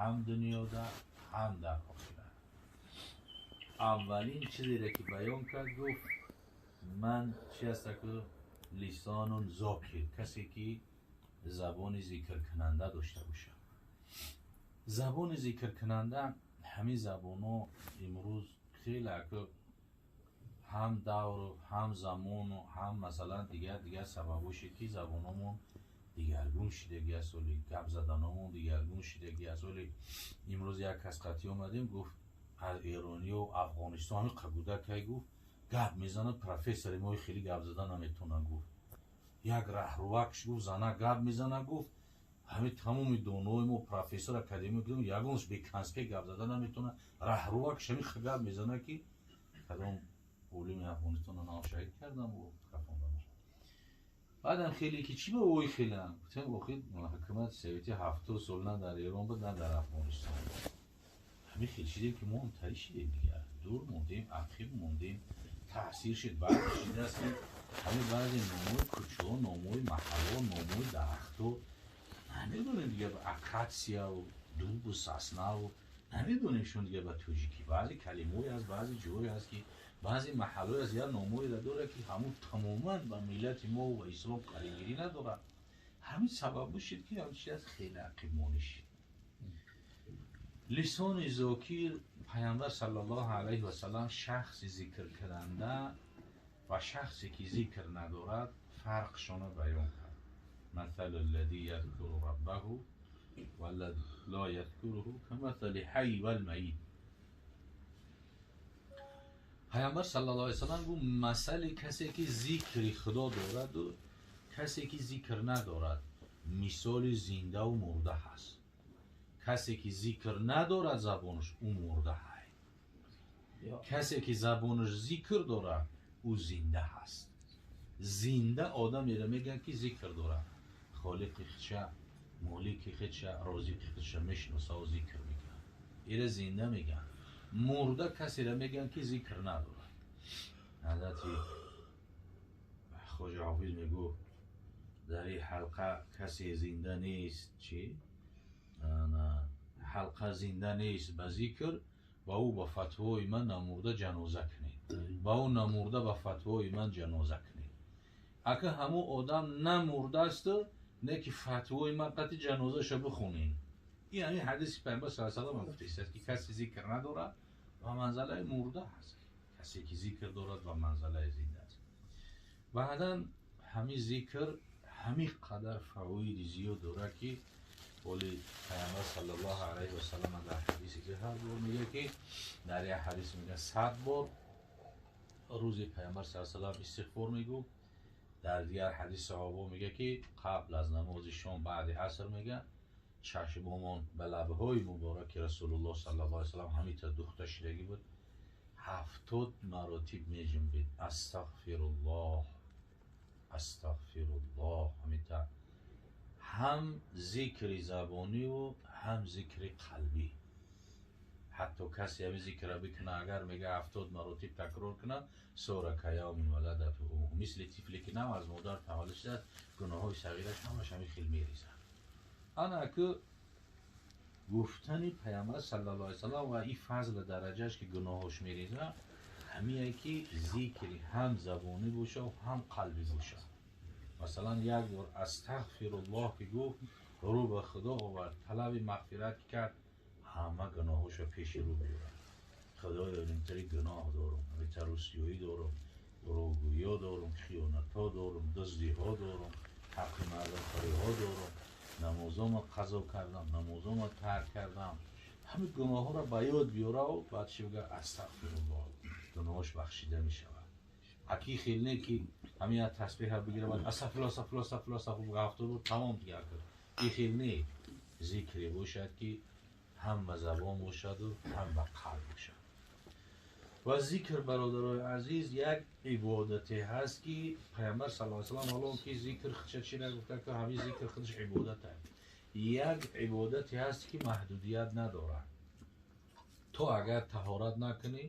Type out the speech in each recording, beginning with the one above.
ҳам дунёда, ҳам дар охират. Аввалин чизеро ки баён кард, гуфт ман чи ҳаста ки лисонун зокир, касе ки забони зикркунанда дошта бошад. Забони зикркунанда, ҳамин забонҳо имрӯз хеле ки ҳам давру, ҳам замону, ҳам масалан дигар сабабҳо шид, ки забонҳомон дигаргун шидагӣ аст, оли гап заданомон дигаргун шидагӣ аст. Оли имрӯз як кас қатъӣ омадем, гуфт аз эронию Афғонистон, ҳамин қагудакай, гуфт гап мезанад, профессори мои хеле гап зада наметонад, гуфт як раҳрувакш, гуфт зана гап мезана, гуфт ҳамин тамоми донои мо, профессор, академик, ягонаш бе конспект гап зада наметонад, раҳрувакш ҳамин гап мезана, ки кадом олими Афғонистонро нав шаҳид кардам, кафондам. Баъдам хеле ки чӣ ба ой хелам, гуфтем охир ҳукумати советӣ 70 сол на дар Эрон буд, на дар Афғонистон. Ҳамин хел шидем, ки мо ҳам тари шидем, дигар дур мондем, ақиб мондем, таъсир шид. Баъд шидааст, ки ҳамин баъзе номҳои кӯчаҳо, номҳои маҳалло, номҳои дарахтҳо намедонем дигар, акатсияву дубу саснаву намедонем шон дигар ба тоҷикӣ. Баъзе калимаҳое ҳаст, баъзе ҷоҳое ҳаст, ки баъзе маҳаллое ҳаст, як номҳоеро дорад, ки ҳамун тамоман ба миллати мо ва ислом қарибгирӣ надорад. Ҳамин сабаб шуд, ки ҳамин чиз хеле ақибмонӣ шид. Лисони зокир, Паямбар саллаллоҳу алайҳи васаллам шахси зикркунанда ва шахсе ки зикр надорад, фарқшонро баён кард: مثل الذي يذكر ربه والذي لا يذكره كمثل الحي والميت. Паямбар саллаллоҳу алайҳи васаллам гуфт: масали касе ки зикри Худо дораду касе ки зикр надорад, мисоли зиндаву мурда ҳаст. Касе ки зикр надорад, забонаш, ӯ мурда ҳай. Касе ки забонаш зикр дорад, ӯ зинда ҳаст. Зинда одамеро мегӯянд, ки зикр дорад, холиқи худша, молики худша, розиқи худша мешиносаву зикр мекунад, ира зинда мегӯянд. Мурда касеро мегӯянд, ки зикр надорад. Ҳазрати Хоҷа Ҳофиз мегӯфт: дар ин ҳалқа касе зинда нест, чи ҳалқа зинда нест ба зикр, ба ӯ ба фатвои ман намурда ҷаноза кунед, ба ӯ намурда ба фатвои ман ҷаноза кунед. Ака ҳамун одам намурдаасту, не ки фатвои ман қати ҷанозаша бихонед. Ин ҳамин ҳадиси Пайғамбар с салам гуфтааст, ки касе зикр надорад, ба манзалаи мурда ҳаст, касе ки зикр дорад, ба манзалаи зинда аст. Баъдан ҳамин зикр ҳамин қадар фавоиди зиёд дорад, ки оли Пайғамбар саллаллоҳу алайҳи васалам дар ҳадисе ки ҳар бор мегӯяд, ки дар як ҳадис мегӯяд, 100 бор рӯзи Пайғамбар с салам истиғфор мегуфт. Дар дигар ҳадис саҳобо мегӯяд, ки қабл аз намози шом, баъди аср, мегӯяд, чашмомон ба лабҳои мубораки Расулуллоҳ саллаллоҳу алайҳи васаллам ҳамита духта шидагӣ буд, 70 маротиб меҷунбид: астағфируллоҳ, астағфируллоҳ. Ҳамита ҳам зикри забониву ҳам зикри қалбӣ. Ҳатто касе ҳамин зикрра бикуна, агар, мега, 70 маротиб такрор куна, صار كيوم ولدته أمه, мисли тифле ки нав аз модар таваллуд шудааст, гуноҳҳои сағираш ҳамаш ҳамин хел мерезад. Ана ки гуфтани Паямбар саллаллоҳу алайҳи васаллам ва ин фазли дараҷааш, ки гуноҳош мерезад, ҳамие ки зикри ҳам забонӣ боша, ҳам қалбӣ боша. Масалан, як бор астағфируллоҳ ки гуфт, рӯ ба Худо овард, талаби мағфират ки кард, ҳама гуноҳошо пеши рӯ биёрад: Худоё, интари гуноҳ дорум, ҳамита рӯсиёӣ дорум, дурӯғгӯиҳо дорум, хиёнатҳо дорум, дуздиҳо дорум, ҳаққи мардумхориҳо дорум, намозома қазо кардам, намозома тарк кардам. Ҳамин гуноҳҳоро ба ёд биёраву баъд чи бигӯяд? Астағфируллоҳ, гуноҳош бахшида мешавад. Аки хел не, ки ҳамин як тасбеҳа бигира, баъд астағфируллоҳ, астағфируллоҳ, астағфируллоҳ, астағфируллоҳ, 70 бор, тамом, дигар кард. Ин хел не, зикре бошад, ки ҳам ба забон бошаду ҳам ба қалб бошад. Ва зикр, бародарои азиз, як ибодате ҳаст, ки Пайғамбар саллаллоҳу алайҳи васаллам, ҳоло ки зикр худша чӣ нагуфта, ки ҳамин зикр худаш ибодат аст, як ибодате ҳаст, ки маҳдудият надорад. То агар таҳорат накунӣ,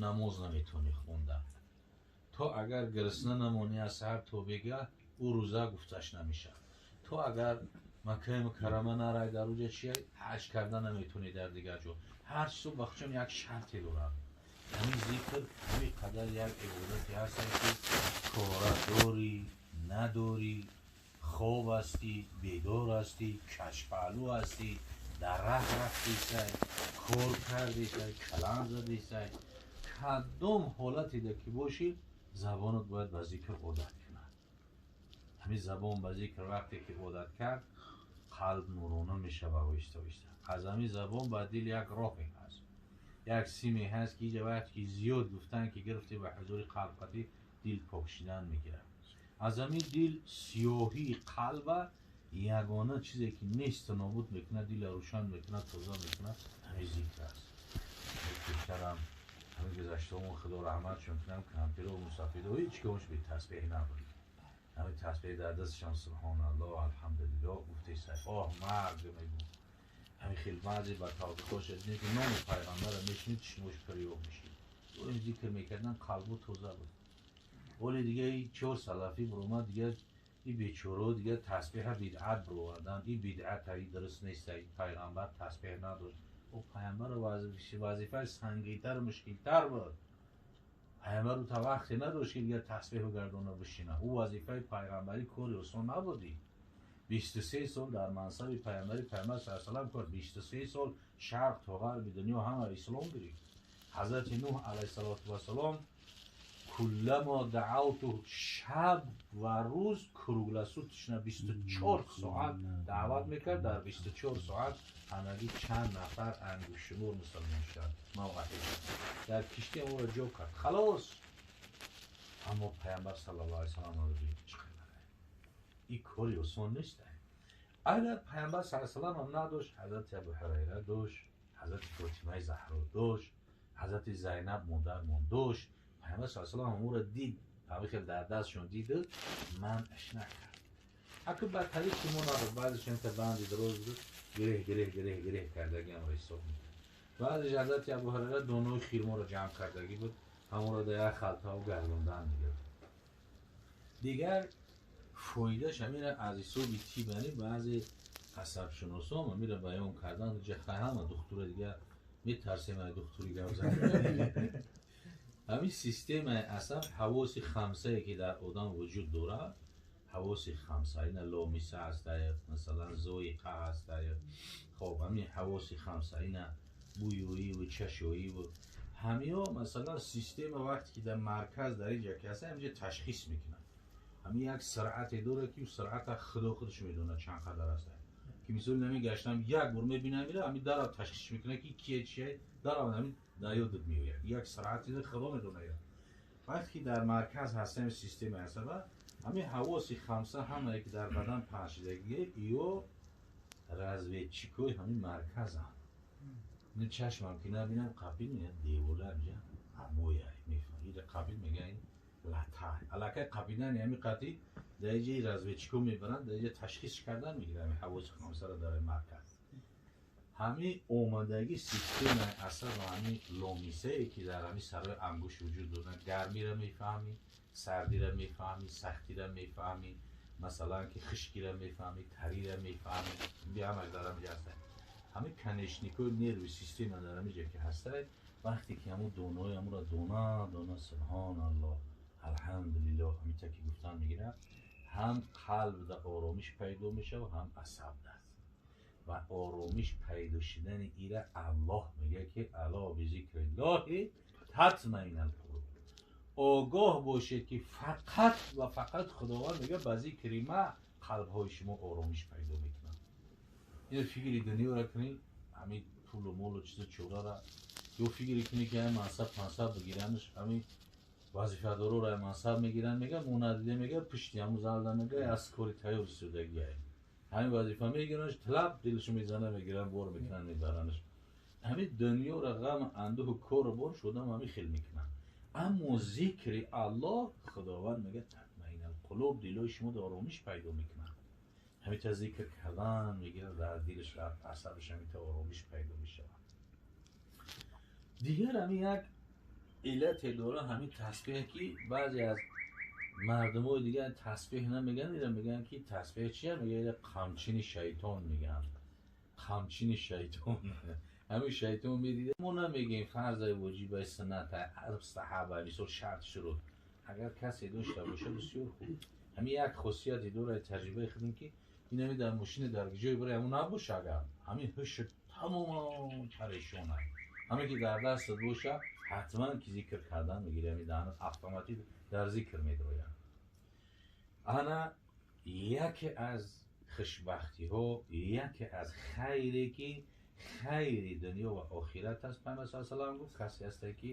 намоз наметавонӣ хонда, то агар гирисна намонӣ аз саҳар то бегаҳ, ӯ рӯза гуфташ намешавад, то агар Маккаи Мукаррама нарай, дар уҷа чи ҳаҷ карда наметонӣ дар дигар ҷо. Ҳар чизо ба худшон як шарте дорад. Ҳамин зикр ҳамин қадар як ибодате ҳаст, ки кора дорӣ, надорӣ, хоб ҳастӣ, бедор ҳастӣ, кашпаҳлӯ ҳастӣ, дар раҳ рафтисай, кор кардисай, калам задисай, кадом ҳолатида ки бошӣ, забонат бояд ба зикр одат кунад. Ҳамин забон ба зикр вақте ки одат кард, қалб нурона мешава оҳиста оҳиста. Аз ҳамин забон ба дил як роҳе ҳаст, як симе ҳаст, ки иҷа вақте ки зиёд гуфтан ки гирифтӣ ба ҳузури қалб қатӣ, дил пок шидан мегирад. Аз ҳамин дил сиёҳии қалба ягона чизе ки несту нобуд мекунад, дила рӯшан мекунад, тоза мекунад, ҳамин зикр аст. Пештарам ҳамин гузаштаҳомон, худо раҳматшон кунам, кампиро, мусафидо ҳеҷ кадомаш бе тасбеҳ набуд. Ҳамин тасбеҳ дар дасташон, субҳоналлоҳ, алҳамдулиллоҳ гуфтесай, оҳ марг мегӯ. Ҳамин хел баъзе ба тавфиқоша дидем, ки номи пайғамбарро мешунид, чишмош пирёб мешид. Ин зикр мекардан, қалбу тоза буд. Оли дига и чор салафӣ биромад, дига и бечорао дига тасбеҳа бидъат бировардан. И бидъат и дуруст нест, пайғамбар тасбеҳ надошт. О пайғамбар вазифаи сангинтару мушкилтар буд. Пайғамбар ӯ та вақте надошт, ки дига тасбеҳу гардона бишина. Ӯ вазифаи пайғамбарӣ кори осон набуди. 23 сол дар мансаби пайғамбари пайғамбар саллаллоҳу алайҳи васаллам кор, 23 сол шарқ то ғарби дунё ҳама ислом гирифт. Ҳазрати Нуҳ алайҳиссалоту вассалом куллама даъавту шаб ва рӯз круглосуточно 24 соат даъват мекард. Дар 24 соат ҳамагӣ чанд нафар ангуштшумор мусалмон шуданд. Мавқеъ дар киштӣ ӯро ҷо кард, халос. Аммо пайғамбар саллаллоҳу алайҳи васаллам чӣ қадар ин кори осон нест. Агар пайғамбар саллаллоҳу алайҳи васаллам ҳам надошт, ҳазрати Абу Ҳурайра дошт, ҳазрати Фотимаи Заҳро дошт, ҳазрати Зайнаб модармон дошт. Пайғамбар саллаллоҳу алайҳи васаллам ӯро дид, ҳамин хел дар дастшон диду манъаш накард. Ҳаку ба тариқи мо набуд, баъзешон та банди дароз буд, гиреҳ гиреҳ гиреҳ гиреҳ кардагӣ ҳамро ҳисоб мекард. Баъзеш ҳазрати Абу Ҳурайра донои хирморо ҷамъ кардагӣ буд, ҳамонро дар як халтао гардондан мегирифт. Дигар фоидааш ҳамира аз ҳисоби тибани баъзе асабшиносон ҳамира баён кардан, ҳама духтура дигар метарсем аз духтури гап зан. Ҳамин системаи асаб, ҳавоси хамсае ки дар одам вуҷуд дорад, ҳавоси хамса, ина ломиса ҳаста, масалан зоиқа ҳаста. Хоб, ҳамин ҳавоси хамса, ина бӯёиву чашоиву ҳамиё, масалан система вақте ки дар марказ дар инҷа ки ҳаста, ҳаминҷа ташхис мекунад. Ҳамин як суръате дорад, ки суръата худо худаш медонад чанд қадар аст. Ки мисол намегаштам, як бор мебинам, ира ҳамин дарав ташхис мекунад, ки кие чие, дарав ҳамин дар ёдат меояд. Як суръате худо медонад. Вақте ки дар марказ ҳастем системаи асаба, ҳамин ҳавоси хамса ҳамае ки дар бадан паҳн шудагие, ё разведчикои ҳамин марказанд. Ин чашмам ки набинам, қапил меяд, девола инҷа абоя мефаҳмам. Ира қапил мега, ин лата. Аллакай қапидани ҳамин қатӣ дар инҷа разведчико мебаранд, дар инҷа ташхис кардан мегиранд ҳамин ҳавоси хамсаро дар марказ. Ҳамин омадагӣ системаи асаб ва ҳамин ломисае ки дар ҳамин сарои ангушт вуҷуд дорад, гармиро мефаҳмӣ, сардиро мефаҳмӣ, сахтиро мефаҳмӣ, масалан ки хушкиро мефаҳмӣ, тариро мефаҳмӣ, ҳамаш дар ҳаминҷа ҳаста. Ҳамин конечникҳои нерви система дар ҳаминҷа ки ҳаста, вақте ки ҳамун донаҳои ҳамонро дона дона субҳоналлоҳ, алҳамдулиллоҳ ҳамин ки гуфтан мегирад, ҳам қалб дар оромиш пайдо мешавад, ҳам асаб дар. Ва оромиш пайдо шудани ира Аллоҳ мегӯяд, ки ало бизикриллоҳи татмаиннал қулуб. Огоҳ бошед, ки фақат ва фақат Худованд мегӯяд, ба зикри ма қалбҳои шумо оромиш пайдо мекунад. Ин фикри дунёро кунӣ, ҳамин пулу молу чизу чорара, ё фикре кунӣ, ки ҳамин мансаб пансаб бигиранаш, ҳамин вазифадороро мансаб мегиранд, мега мо надидем, мега пушти ҳамун залда, мега аз кори тайёр истодагиай. Ҳамин вазифа мегиранаш, талаб дилашо мезана, мегиранд, бор мекунанд, мебаранаш. Ҳамин дунёро ғам, андӯҳу кору бор шудам ҳамин хел мекунанд. Аммо зикри Аллоҳ, Худованд мега татмаиннал қулуб, дилҳои шумо дар оромиш пайдо мекунад. Ҳамин та зикр кардан мегирад, дар дилаш, дар асабаш ҳамин та оромиш пайдо мешавад. Дигар ҳамин як иллате дора ҳамин тасбеҳ, ки баъзе аз Мардумои дигар тасбеҳ намеган, ира меган ки тасбеҳ чия? Мега ира қамчини шайтон меган. Қамчини шайтон. Ҳамин шайтон медида. Мо намегем фарзай, воҷибай, суннат, мустаҳаба, мисол шарт шурут. Агар касе дошта боша, бисёр хуб. Ҳамин як хосияте дорад, таҷрибаи худам, ки инами дар мошини дар ҷое барои ҳамон набоша, агар ҳамин ҳуш тамоман парешон аст. Ҳамин ки дар дастат боша, ҳатман ки зикр кардан мегири, ҳамин даҳанат автоматик дар зикр медрояд. Ана яке аз хушбахтиҳо, яке аз хайре ки хайри дунё ва охират аст, Пайғамбар саллаллоҳу алайҳи васаллам гуфт, касе ҳасте ки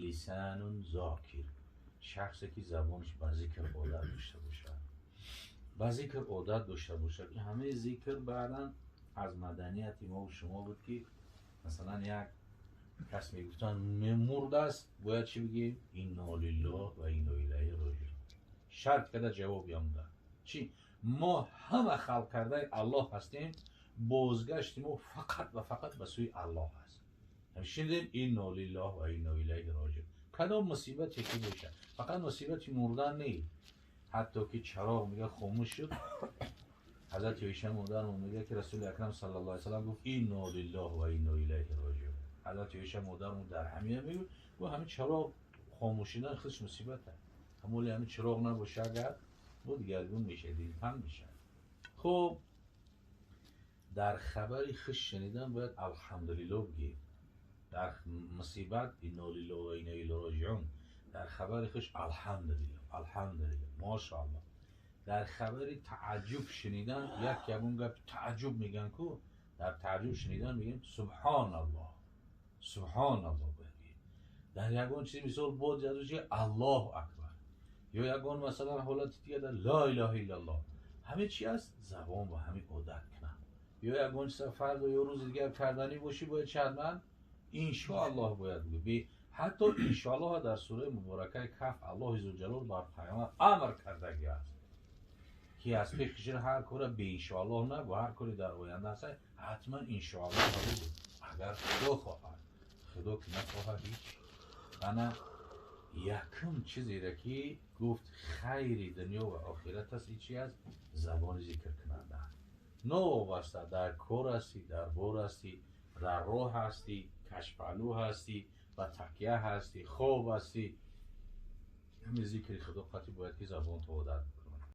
лисанун зокир, шахсе ки забонаш ба зикр одат дошта бошад, ба зикр одат дошта бошад. Ки ҳамаи зикр баъдан аз маданияти мо шумо буд, ки масалан як кас мегуфтанд мурдааст, бояд чӣ бигем? Инно лиллоҳ ва инно илайҳи роҷиун. Шарт карда ҷавоб ямуда чӣ? Мо ҳама халқ кардаи Аллоҳ ҳастем, бозгашти мо фақат ва фақат ба сӯи Аллоҳ аст. Шунидем, инно лиллоҳ ва инно илайҳи роҷиун. Кадом мусибате ки бошад, фақат мусибати мурдан не, ҳатто ки чароғ мега хомӯш шуд, ҳазрати Оиша модармон мега ки Расули Акрам саллаллоҳу алайҳи васаллам гуфт: инно лиллоҳ ва инно илайҳи роҷиун. Ҳазрати Оиша модармон дар ҳамия мегӯ, гуфт, ҳамин чароғ хомӯш шудан худш мусибат аст. Ҳамоли ҳамин чироғ набоша, агар бо дигаргун мешавад, дилтанг мешавад. Хуб, дар хабари хуш шунидан бояд алҳамдулиллоҳ бигӯем. Дар мусибат инно лиллоҳ ва инно илайҳи роҷиун, дар хабари хуш алҳамдулиллоҳ, алҳамдулиллоҳ, мошааллоҳ. Дар хабари тааҷҷуб шунидан, як ягон гап тааҷҷуб меган ку, дар тааҷҷуб шунидан мегӯем субҳоналлоҳ, субҳоналлоҳ бояд бигӯем. Дар ягон чизи мисол боз язу Аллоҳу акбар ё ягон масалан ҳолати дигар дар ла илаҳа иллаллоҳ. Ҳаме чи аст? Забон ба ҳамин одат кунам. Ё ягон чиза фардо ё рӯзи дигар карданӣ бошӣ, бояд чи? Ҳатман иншоаллоҳ бояд бигӯ. Ҳатто иншоаллоҳ дар сураи муборакаи Каф Аллоҳи зулҷалол бар пайғамбар амр кардагӣ аст, ки аз пеши ҳар кора бе иншоаллоҳ нагӯ, ҳар кори дар оянда аст, ҳатман иншоаллоҳ бигӯ, агар Худо хоҳад. Худо ки нахоҳад, ҳеҷ. Ана якум чизере ки гуфт хайри дунё ва охират аст, ин чи аст? Забони зикркунанда. Новобаста дар кор ҳастӣ, дар бор ҳастӣ, дар роҳ ҳастӣ, кашпаҳлӯ ҳастӣ, ба такя ҳастӣ, хоб ҳастӣ, ҳамин зикри Худо қатъи бояд ки забонто одат бикунӣ.